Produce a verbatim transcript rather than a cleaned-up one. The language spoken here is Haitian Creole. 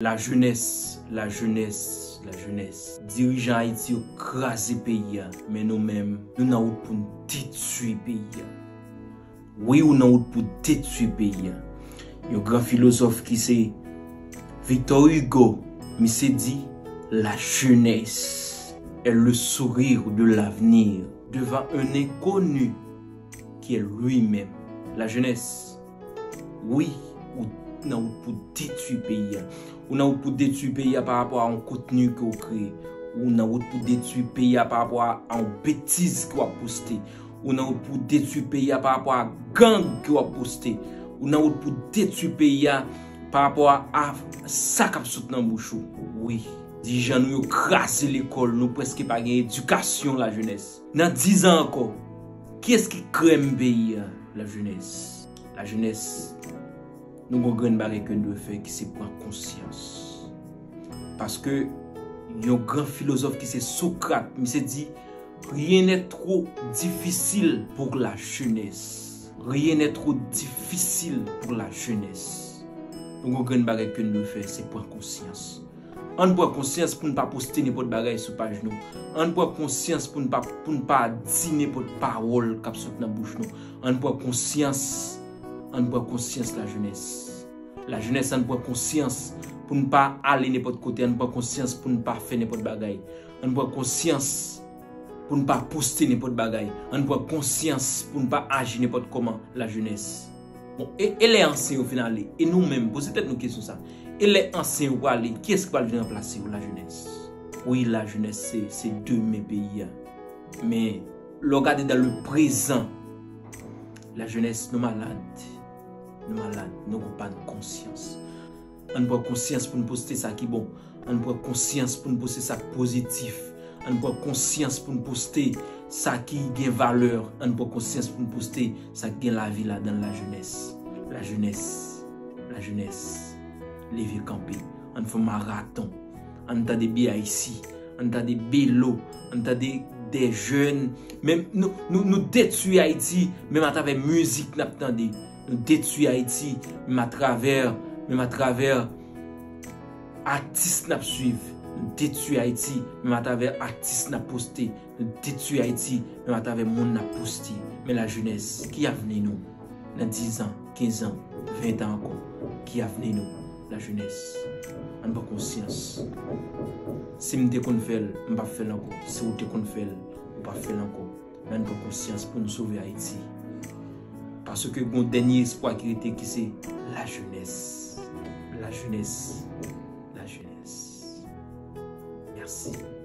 Lajenès, lajenès, lajenès. Dirijan Ayiti yo kraze peyi a, men nou menm, nou nan wout pou n detwi peyi a. Wi, ou nan wout pou detwi peyi a. Yon gran filozòf ki se Victor Hugo, misye di, la jeunesse est le sourire de l'avenir devant un inconnu qui est lui-même. Lajenès, wi, ou nan wout pou detwi peyi a. Ou nan wout pou detwi peyi a pa rapò a yon kontni ke w kreye. Ou nan wout pou detwi peyi a pa rapò a yon betiz ke w ap poste. Ou nan wout pou detwi peyi a pa rapò a gang ke w ap poste. Ou nan wout pou detwi peyi a pa rapò a, a sa k ap sot nan bouch ou. Wi, dirijan nou yo kraze lekòl, nou prèske pa gen edikasyon, lajenès. Nan diz an ankò, kiyès ki krèm peyi a? Lajenès. Lajenès, nou gon grenn bagay ke n dwe fè ki se pran konsyans. Paske yon gran filozòf ki se Socrate, misye di, rien n'est trop difficile pour la jeunesse. Rien n'est trop difficile pour la jeunesse. Nou gon grenn bagay ke n dwe fè, se pran konsyans. Ann pran konsyans pou n pa poste nenpòt bagay sou paj nou. Ann pran konsyans pou n pa, pou n pa di nenpòt pawòl k ap sot nan bouch nou. Ann pran konsyans, ann pran konsyans, lajenès. Lajenès, ann pran konsyans pou n pa ale nenpòt kote. Ann pran konsyans pou n pa fè nenpòt bagay. Ann pran konsyans pou n pa poste nenpòt bagay. Ann pran konsyans pou n pa aji nenpòt kòman, lajenès. Bon, e, e lè ansyen yo fin ale? E nou menm, poze tèt nou kesyon sa. E lè ansyen yo prale, kiyès ki pral vin ranplase yo, lajenès? Wi, lajenès, se, se demen peyi a. Men, lè w gade dans le présent, lajenès, nou malad. Nou malad, nou gon pàn konsyans. Ann pran konsyans pou n poste sa ki bon. Ann pran konsyans pou n poste sa k pozitif. Ann pran konsyans pou n poste sa ki gen valè. Ann pran konsyans pou n poste sa k gen lavi ladan l, lajenès. Lajenès, lajenès, leve kanpe. Ann fè maraton. Ann tande B I C. Ann tande Belo. Ann tande de jèn. Menm nou, nou, nou detwi Ayiti, menm atravè mizik n ap tande. Nou detwi Ayiti, menm atravè, menm atravè atis n ap swiv. Nou detwi Ayiti, menm atravè atis n ap poste. Nou detwi Ayiti, menm atravè moun n ap poste. Men lajenès, ki avni nou? Nan diz an, kenz an, ven an ankò, ki avni nou? Lajenès, ann pran konsyans. Si m te konn fè l, m p ap fè l ankò. Si w te konn fè l, ou p ap fè l ankò. Men ann pran konsyans pou n sove Ayiti. Paske gon dènye espwa ki rete ki se lajenès. Lajenès. Lajenès. Mèsi.